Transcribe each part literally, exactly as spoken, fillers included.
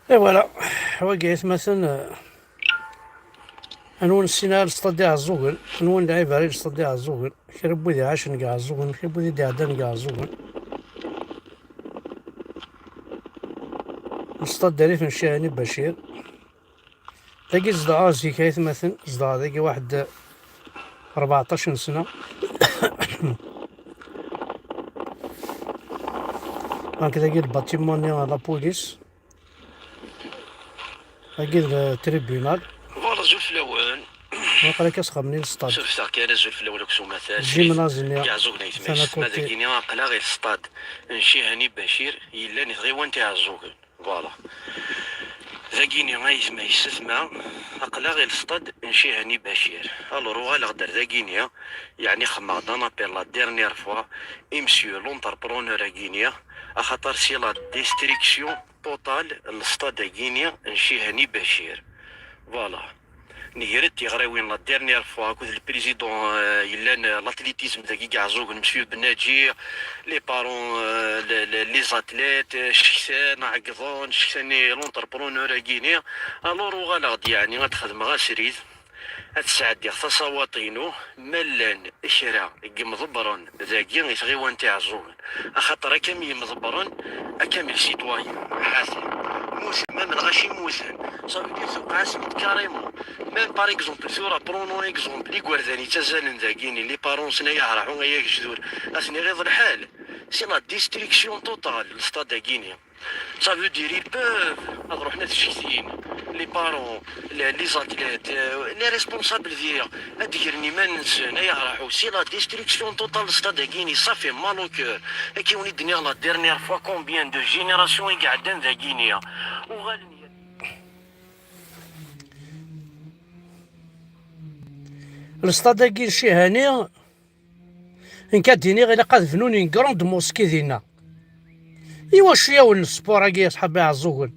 Et voilà, wagi aytmaten, eh, anwa ur nessin ara Lestad Iɛeẓẓugen, anwa ur nlɛib ara i Lestad Iɛeẓẓugen, kra n wid iɛacen deg Iɛeẓẓugen, kra n wid i d-iɛeddan deg Iɛeẓẓugen. Lestad Rrif n Cihani Bacir. Dagi zedɣeɣ zik aytmaten, zedɣeɣ dagi waḥed rbeɛṭac n sna. Donc dagi lbatimu-nni n la police. Dagi d tribunal. Voilà, azul fell-awen. Waqila akka sxedmen i lestad. Surfeɣ kan, azul fell-awen akk s umata. Gymnase-nni. Iɛeẓẓugen aytma-is. Tana côté. Ma dagini aql-aɣ i lestad n Cihani Bacir yellan i tɣiwant Iɛeẓẓugen. Voilà. Dagini aytma yessetma, aql-aɣ i lestad n Cihani Bacir. Alors uɣaleɣ-d ar dagini, yeɛni xemmeɣ-d un appel la dernière fois i monsieur l'entrepreneur-agini, axaṭer c'est la destruction totale n lestad-agini n Cihani Bacir. Voilà. Negret tiɣriwin la dernière fois akked le président, euh, yellan, euh, l'athlétisme dagi Iɛeẓẓugen, monsieur Benaji, les parents, euh, le-, le-, les athlètes, euh, cektan, ɛeggḍen, cektan i l'entrepreneur-agini. Alors uɣaleɣ-d yeɛni ad xedmeɣ asrid, ad sɛeddiɣ tasawaṭ-inu, ma llan kra n yimḍebbren dagi i tɣiwant Iɛeẓẓugen. Axaṭer akka mi yemḍebbren, akka mi le citoyen, ḥaten. Mmuten, même lɣaci mmuten. Ça veut dire tewqeɛ-asen-d carrément. Même par exemple, tura, prenons exemple, igerdan yettazzalen dagini, les parents-nsen ay ahraḥu ay agejdur, ad ten-iɣiḍ lḥal. C'est la destruction totale, le stade-agini. Ça veut dire, ils peuvent ad ruḥen ad ccetkin, les parents, les, les athlètes, euh, les responsables diɣ, ad d-gren iman-nsen, ay ahraḥu, c'est la destruction totale n stade-agini, ça fait mal au cœur. Akka i wen-id-nniɣ la dernière fois, combien de générations i iɛeddan dagini. Uɣalen. Lestad-agi n Cihani, nekk ad d-iniɣ, ilaq ad bnun une grande mosquée dinna. Iwacu yawen sport-agi, a ṣḥab Iɛeẓẓugen?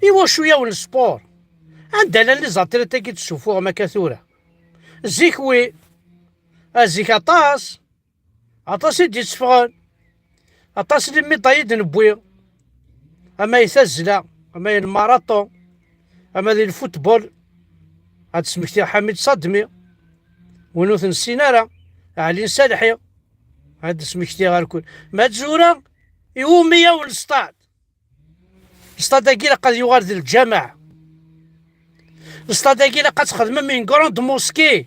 Iwacu yawen sport? Anda llan les athlètes-agi d-tessufuɣem akka tura? Zik wi, a zik aṭas, aṭas i d-itteffɣen, aṭas n les médailles i d-newwi, ama i tazzla, ama i lmaraṭun, ama di lfutbol. Ad d-smektiɣ Ḥamid Sadmi, win ur t-nessin ara, Ɛli Nsalḥi, ad d-smektiɣ arkun. Ma d tura, iwumi yawen lestad? Lestad-agi ilaq ad yuɣal d lǧameɛ. Lestad-agi ilaq ad txedmem une grande mosquée.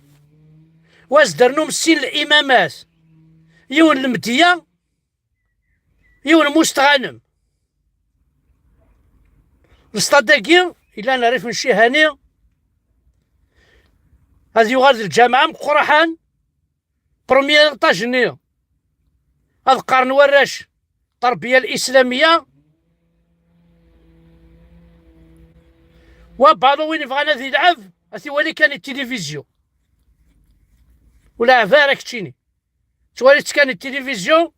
U ad s-d-ternum sin limamat. Yiwen lemdeyya, yiwen Mustɣanem. Lestad-agi yellan rrif n Cihani, ad yuɣal d lǧameɛ ameqqraḥan. Premier étage-nni, ad qqaren warrac terbiya l-islamiya. Wa balu win yebɣan ad yelɛeb, ad t-iwali kan i tilivizyu. Ur leɛɛeb ara keččini. Ttwali-tt kan i tilivizyu.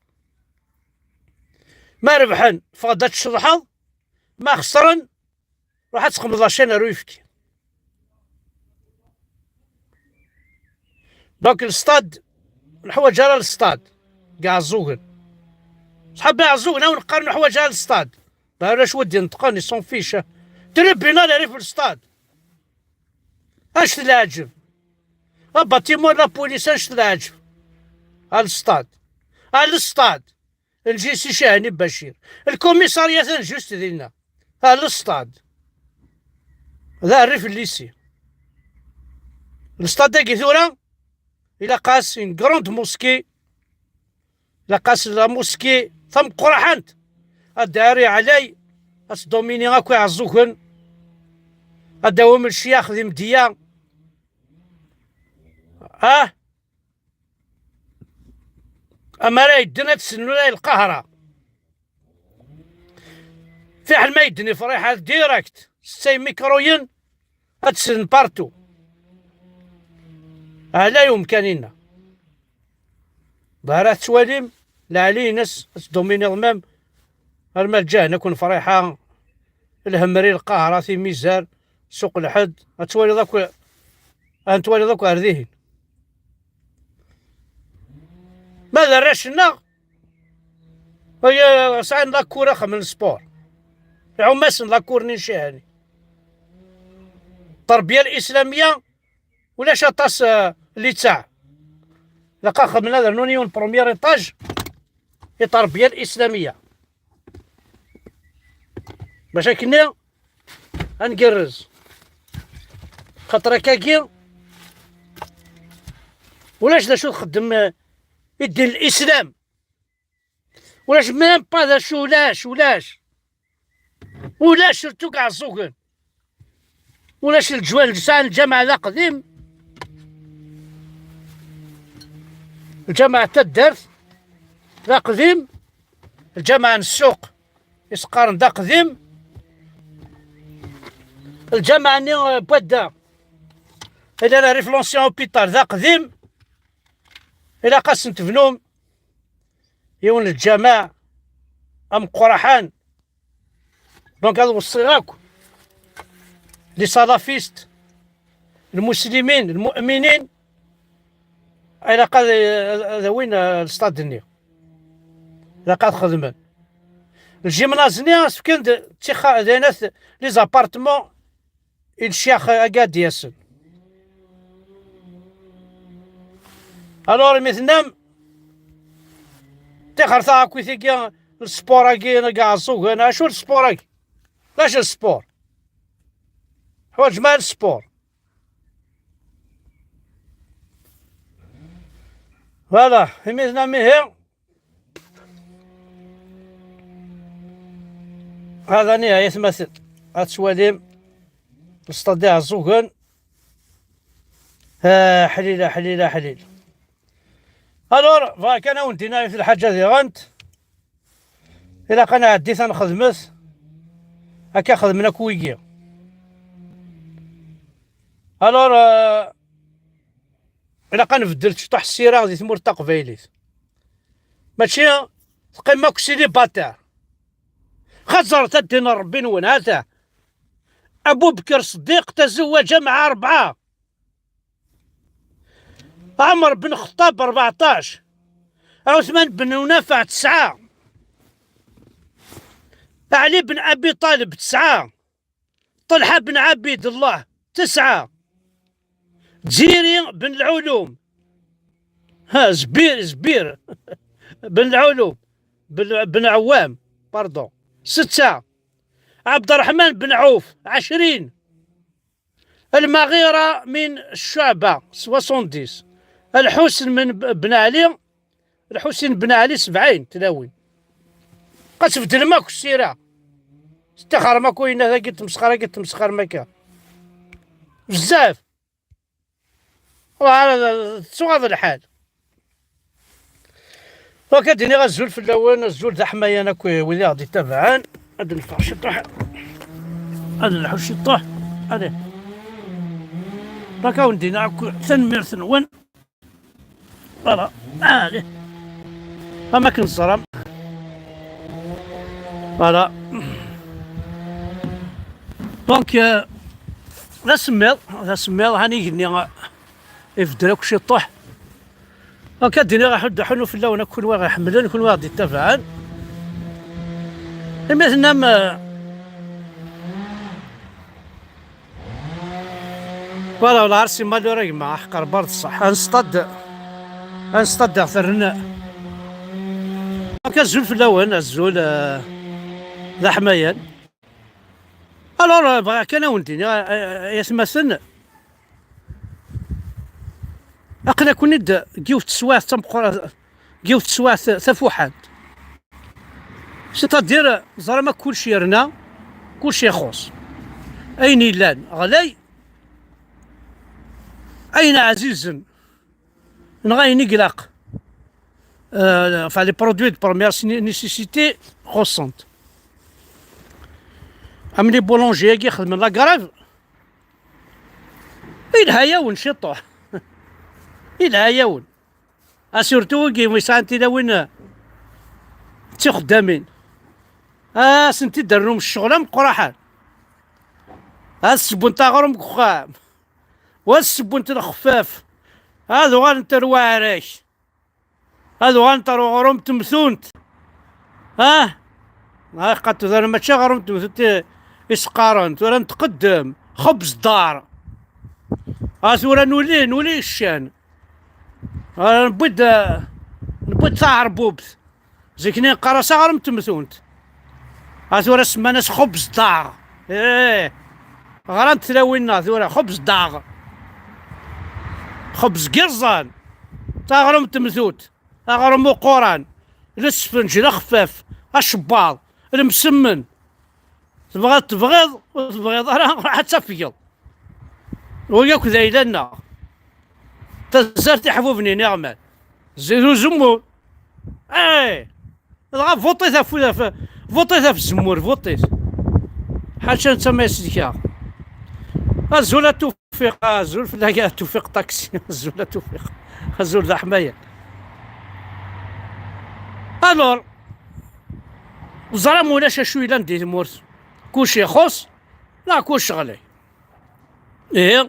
Ma rebḥen, ffeɣ-d ad tceḍḥeḍ. Ma xesren, ruḥ ad tqemḍeḍ acan ar uyefki. Donc, lestad, ur neḥwaǧ ara lestad deg Iɛeẓẓugen. Ṣḥab Iɛeẓẓugen, awen qqaren ur neḥwaǧ ara lestad. Arrac wa d-ineṭqen, ils s'en fichent. Tribunal rrif n lestad. Anect leɛǧeb. Abatimu n la police, anect leɛǧeb. A lestad. A lestad. N J C Cihani Bacir. Lkumisarya atan juste dinna. A lestad. D rrif n lycée. Lestad-agi tura, ilaq-as une grande mosquée. Ilaq-as la mosquée tameqqraḥant. Ad d-ari ɛlay, ad s-domini akk Iɛeẓẓugen. Ad d-awim lecyax d imedya. Ah! Amara yedden ad tessnulay lqahra. Fiḥel ma yedden ifriḥa direct, setta imikruyen, ad tessnen partout. Ɛlay umkan-inna. Bahra tettwalim, lɛali-ines, ad tdominiḍ même, arma lǧahna kun friḥa, lhemri, lqahra, timizar, suq lḥed, ad twaliḍ akk, ad twaliḍ akk ar dihin. Ma d arrac-nneɣ, ay, sɛan la cour, axxam n sport. Lɛumma-sen la corniche, yeɛni. Terbiya l-islamiyya, ulac aṭas, eh, littaɛ. Ilaq ad xedmen, ad rnun yiwen premier étage i terbiya l-islamiyya. Bac akkenni ad ngerrez. Xaṭer akkagi ulac d acu txeddem, eh, i ddin l-islam. Ulac même pas d acu, ulac, ulac. Ulac surtout deg Iɛeẓẓugen. Ulac leǧwal, nesɛa lǧameɛ d aqdim. Lǧameɛ n taddart d aqdim. Lǧameɛ n ssuq i s-qqaren d aqdim. Lǧameɛ-nni, eh, n wadda, il a la rue de l'ancien hôpital, d aqdim. Ilaq ad sen-tebnum yiwen n lǧameɛ ameqqraḥan. Donc ad weṣṣiɣ akk les salafistes, lmuslimin, lmu'minin, ilaq ad, ad awin, eh, lstad-nni. Ilaq ad xedmen. Lǧimnaẓ-nni ad s-fken d tixa-, d ayen at, les appartements i lecyax-agi ad d-yasen. Alors, imi tennam, tixer taɛakit-agi, lsport-agi, n Iɛeẓẓugen, acu lsport-agi? Lac lsport? Ḥwaǧ ma lsport. Voilà, imi tennam ihi, هذا نهاية مثل. هاد السواليم الصداع الزوغن. آه، حليلة، حليلة، حليل. الور، فا كان وندينا في الحاجة دي غنت. إلا كان عديت نخدمت، هكا خدمنا كويكي. الور، آه، إلا كان بدلت شطح السيرة دي ثمور تقبيليت. ماشي تقيم ماك سيليباتير. خزر تدين ربي نون هذا. أبو بكر الصديق تزوج مع أربعة. عمر بن الخطاب أربعطاش. عثمان بن نافع تسعة. علي بن أبي طالب تسعة. طلحة بن عبيد الله تسعة. جزيري بن العلوم، ها، زبير، زبير بن العلوم، بن، بن عوام، باردون، ستة. عبد الرحمن بن عوف، عشرين. المغيرة من الشعبة، سواسون ديس. الحسن من ب-، بن علي، الحسين بن علي، سبعين، تلاوين. قد تبدل ماك السيرة. استخر ماكو، إنا ذاك تمسخر، قلت تمسخر ماكا. بزاف. والله هذا تسوى هذا الحال. دونك ديني غزول في الأول، الزول ذا حماية، أنا كوي ويلي غادي يتابعان. هاد الفرش يطيح. هاد الحوش يطيح. هادي. دونك أودينا كو-، ثنميرت نون. فوالا. هادي. أما كنزرم. فوالا. دونك، آه، ذا سميض، ذا سميض، هاني يجني، آه، يفدر أكو شي طوح. هكا ديني راح ندحنو في اللون، كل واحد يحملن، كل واحد يتبعن. إما ثنام، آه، فوالا، والله عرسي مالو راك مع حقر برد الصح. أنصطد، أنصطد أكثر. هكا الزول في اللون، الزول، آه، ذا حمايان. الور، بغا كان وندي، يا، يا، يا ثماثن. أقل أكون ند، جيوت سواث تمقر-، جيوت سواث تفوحان. C'est-à-dire، زرما كل شيء رنا، كل شيء يخص. أين يلان غلي، أين عزيزن، نغاين يقلق. آه، فعلي برودوي دو بروميير سيني-، نيسيسيتي، خصنت. أم لي بولونجي ياكي خدمن لا كراف. يلها ياون شي طوح. يلها ياون. أسيرتو ويكي ويسان تيلاوين، آه، تي خدامين. آه، سنتي درنو من الشغل، أم قراحان. آه، السبون تاغرم كخام. والسبون تلخفاف. هذا غير انت رواعريش. هذا غير انت رو-، غروم تمثونت. ها؟ Ah, qad tura mačči aɣrum n temtunt i, i s-qqaren, tura netqeddem. Xebz dar. Ah, tura nuli, nuli ccan. Ah, newwi-d, newwi-d taɛerbubt. Zik-nni neqqar-as aɣrum n temtunt. Ah, tura semman-as xebz dar. Ih. Ɣrant tlawin-nneɣ tura, xebz dar. Xebz n yiẓẓan. Taɣrum n temtunt. Aɣrum uquran, lesfenǧ, lexfaf, acebbaḍ, lemsemmen. Tebɣiḍ, tebɣiḍ, ur tebɣiḍ ara, ruḥ ad tafgeḍ. Wi akk d ayla-nneɣ. Tazzart iḥbuben iniɣman. Zzit uzemmur. Eh! Dɣa vuṭit ɣef, ɣef, vuṭit ɣef zzemmur, vuṭit. Ḥaca netta ma yesdek-aɣ. Azul a Tufiq, azul fell-ak a Tufiq Taxi, azul a Tufiq, azul d aḥmayan. Alors, ẓram ulac acu yellan di tmurt, kuc ixuṣ, neɣ kuc ɣlay. Ihi,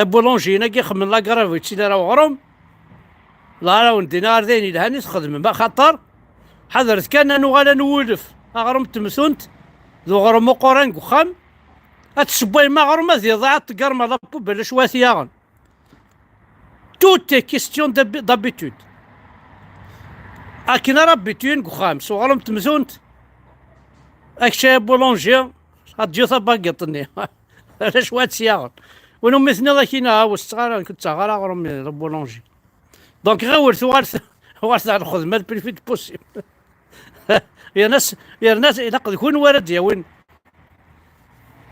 boulanger-agi xemmen la grève, ur yettili ara weɣrum. La ara wen-d-iniɣ ar d ayen yelhan i txedmem, axaṭer ḥadret kan ad nuɣal ad nwulef aɣrum n temtunt d uɣrum uquran deg uxxam, ad tessewwayem aɣrum ad iḍaɛ, ad tgerrem la poubelle cwiya ad t-yaɣen. Tout est question d'hab-, d'habitude. Akken ara habituyen deg uxxam s uɣrum n temtunt, akečč ay boulanger, adieu tabagiṭ-nni. Ala cwiya ad tt-yaɣen. Win umi tenniḍ akkin, ah, ur setteɣ ara, nekk ur ttaɣeɣ ara aɣrum n boulanger. Donc ɣiwel tuɣal, tuɣal ɣer lxedma le plus vite possible. Yerna s-, yerna s-, ilaq d kunwi ara d-yawin,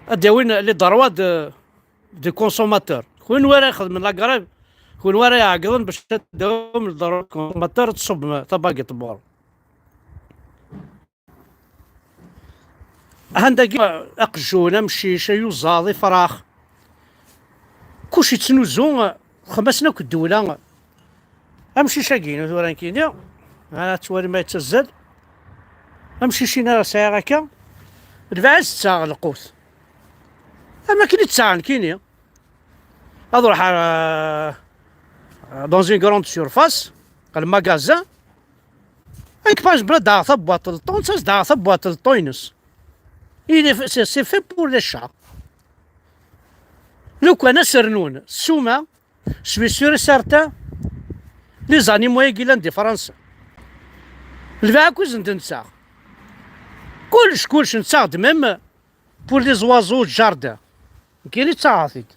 ad d-yawin les droits de, de consommateur. Kunwi ara ixedmen la grève, kunwi ara iɛeggḍen bac ad d-tawim les droits de consommateur, ad tṣubbem tabagiṭ n uɣrum. Anda-agi aqjun, amcic, ayuzaḍ, ifrax. Kullec yettnuzu, xemmasen akk ddewla. Amcic-agi-inu tura nekkini, ara tettwalim ma yettazzal. Amcic-inu ara sɛiɣ akka, lbeɛz ttaɣ lqut. Am akken i ttaɣ nekkini. Ad ruḥeɣ, euh, dans une grande surface, le magasin. Nekk, par exemple, ad d-aɣeɣ tabwaṭ n lṭun, ad d-aɣeɣ tabwaṭ n lṭun-ines. Il est, c'est, c'est fait pour les chats. Lukan ad s-rnun ssuma, je suis sûr et certain, les animaux-agi yellan di Fransa. Lbeɛd akk i sen-d-nettaɣ. Kullec, kullec nettaɣ-d, même pour les oiseaux de jardin. Nekkini ttaɣeɣ-t-id.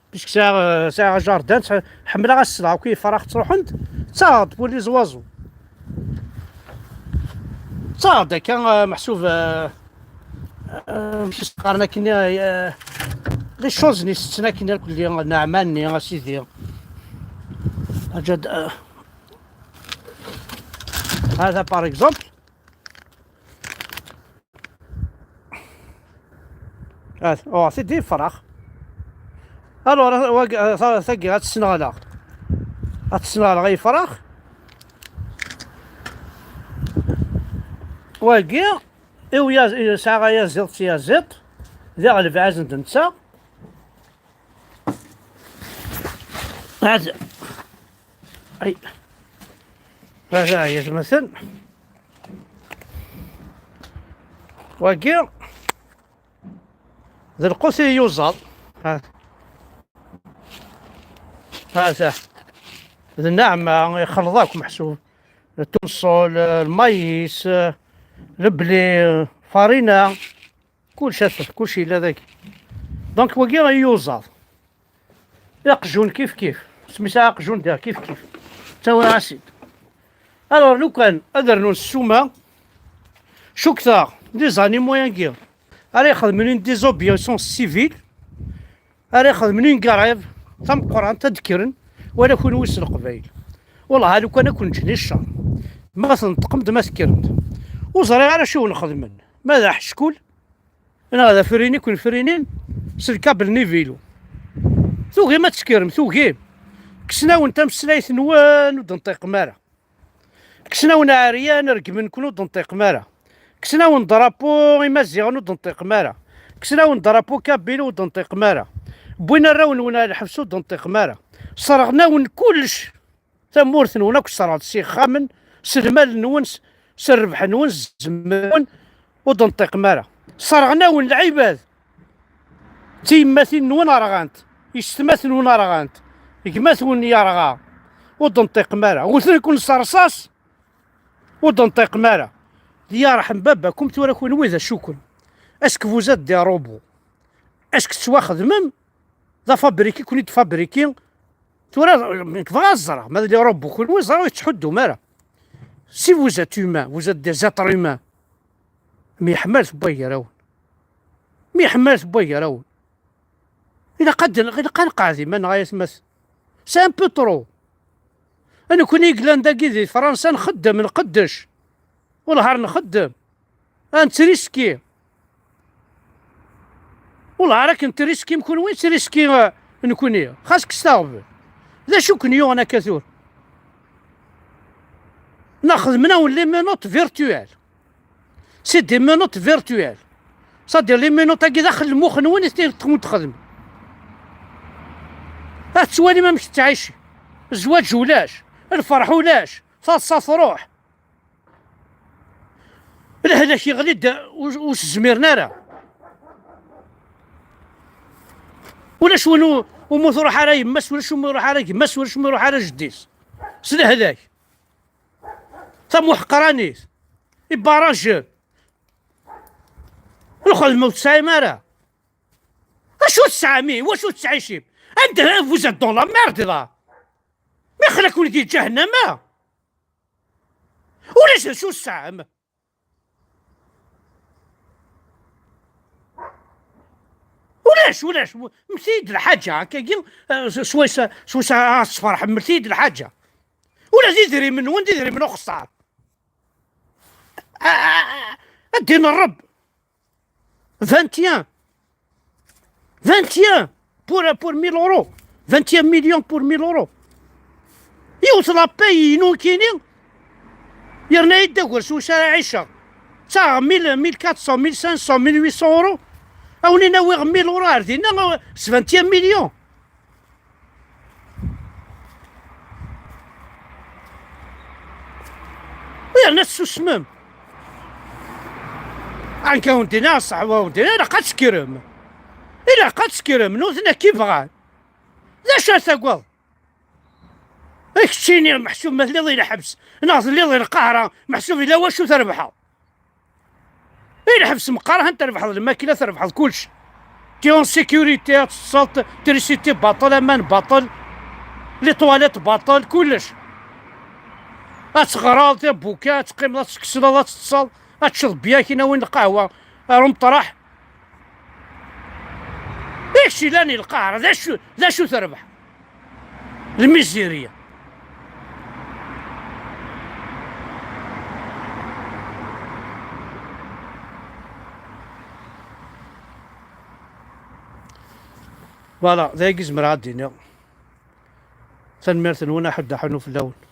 Puisque sɛiɣ, sɛiɣ jardin, ttḥ-, ḥemmleɣ ad sleɣ akk i yifrax ttruḥen-d, ttaɣeɣ-d pour les oiseaux. Ttaɣeɣ-d akka, eh, meḥsub, eh, eh, amek i s-qqaren akken, eh, les choses-nni setten akken irkelli, neɛma-nni, a sidi. Aǧa-d, eh, هذا par exemple. At, uɣeɣ-t-id i yifrax. Alors, wagi, ta-, tagi ad tt-sneɣleɣ. Ad tt-sneɣleɣ i yifrax. Wagi, iw yaz-, sɛiɣ ayaziḍ d tyaziḍt. Diɣ lbeɛz n d netta. Ad, ay. Hada yezmeten. Wagi d lqut i yuẓaḍ. Ha. Hada. D nneɛma, ixelleḍ akk meḥsub. Tunṣul, lmayis, lebli, farina. Kullec ata, kullec yella dagi. Donc, wagi i yuẓaḍ. Aqjun kif kif. Asmi sɛiɣ aqjun diɣ kif kif. Ttawiɣ-as-id. Alors, lukan ad rnun ssuma, cukkteɣ, les animaux-agi, ara ixedmen une désobéissance civile, ara ixedmen une grève tameqqrant, ad d-kkren, wala kunwi s Leqbayel. Wellah, lukan ad ken-ǧǧen i ccer. Ma tneṭqem-d, ma tekkremt. Ur ẓriɣ ara acu wen-xedmen. Ma d aḥeckul, neɣ d afrin i ken-frinin s lkabel n ibilu. Tugim ad tekkrem, tugim. Kksen-awen tameslayt-nwen, ur d-nṭiqem ara. Kksen-awen aɛeryan, regmen-ken, ur d-nṭiqem ara. Kksen-awen drapeau imaziɣen, ur d-nṭiqem ara. Kksen-awen drapeau kabyle, ur d-nṭiqem ara. Wwin arraw-nwen ɣer lḥebs, ur d-nṭiqem ara. Sserɣen-awen kullec. Tamurt-nwen akk tesserɣet, s yexxamen, s lmal-nwen, s, s rrbeḥ-nwen, s zzemmer-nwen, ur d-nṭiqem ara. Serɣen-awen lɛibad. D tiyemmatin-nwen rɣant, yessetmaten-nwen rɣant, gma-twen yerɣa, ur d-nṭiqem ara. Wten-ken s rrṣaṣ, ur d-nṭiqem ara. D yarḥem baba-kum tura kunwi d acu-ken. Est-ce que vous êtes des robots? Est-ce que tettwaxedmem? D afabriki ken-id-fabriki. Tura nekk bɣiɣ ad ẓreɣ ma d les robots kunwi, ẓreɣ ur tettḥuddum ara. Si vous êtes humains, vous êtes des êtres humains. Myeḥmalet n wagrawen. Myeḥmalet n wagrawen. Ilaq ad, ilaq ad nqeɛɛed iman-nneɣ ay atmaten. C'est un peu trop. A nekni yellan dagi di Fransa nxeddem, nqeddec. Wellah ar nxeddem. Ad nettriski. Wellah ar akken triskim kunwi, ttriski, eh, nekni. Xas kkset aɣbel. D acu ken-yuɣen akka tura? Neɣ xedmen-awen les menottes virtuelles. C'est des menottes virtuelles. C'est-à-dire les menottes-agi daxel lmux-nwen i tent-txedmem. Ad tettwalim amek tettɛici. Zzwaǧ ulac, lferḥ ulac, taḍsa truḥ. Lehlak yeɣli-d, ur, ur s-zmiren ara. Ulac win u-, umi truḥ ara yemma-s, ulac umi ruḥ ara gma-s, ulac umi ruḥ ara jeddi-s. S lehlak. Tamuḥqranit. Ibarajen. Lxedma ur tesɛim ara. Acu tesɛam, ihi? Wacu tettɛicim? Anda vous êtes dans la merde là? Mixlak-wen di ǧahennama. Ulac d acu tesɛam. Ulac, ulac. Mmet-iyi-d lḥaǧa, akkagi, eh, s-, swayes, swayes ad tfeṛḥem, mmet-iyi-d lḥaǧa. Ula d idrimen-nwen, d idrimen uxeṣṣar. A, a, a, a ddin Ṛebb. Vingt et un. Vingt et un pour, pour mille euros. Vingt et un millions pour mille euros. Yiwet la paye inu kini. Yerna-yi-d agersu s ara ɛiceɣ. Ttaɣeɣ mille, mille quatre cents, mille cinq cents, mille huit cents euros. A wen-in-awiɣ mille euros ar dinna, s vingt et un millions. Yerna tessusmem. Anka wen-d-iniɣ, ṣṣeḥwa wen-d-iniɣ, ilaq ad tekkrem. Ilaq ad tekkrem, nutni akka i bɣan. D acu ara tagad? Keččini meḥsub ma telliḍ i lḥebs, neɣ telliḍ i lqahra, meḥsub ila wacu trebḥeḍ. I lḥebs meqqar han trebḥeḍ lmakla, trebḥeḍ kullec. Ti en sécurité, ad teṭṭseḍ, trisiti baṭel, aman baṭel, les toilettes baṭel, kullec. Ad teɣreḍ tabuka, ad teqqimeḍ, ad teskesleḍ, ad teṭṭseḍ, ad teččeḍ byakin, a win lqahwa, ar umeṭraḥ. Ic ilan i lqahra, d acu, d acu terbeḥ? Lmizirya. Voilà, d ayagi zemreɣ ad d-iniɣ. Tanemmirt-nwen, aḥuddu aḥunnu fell-awen.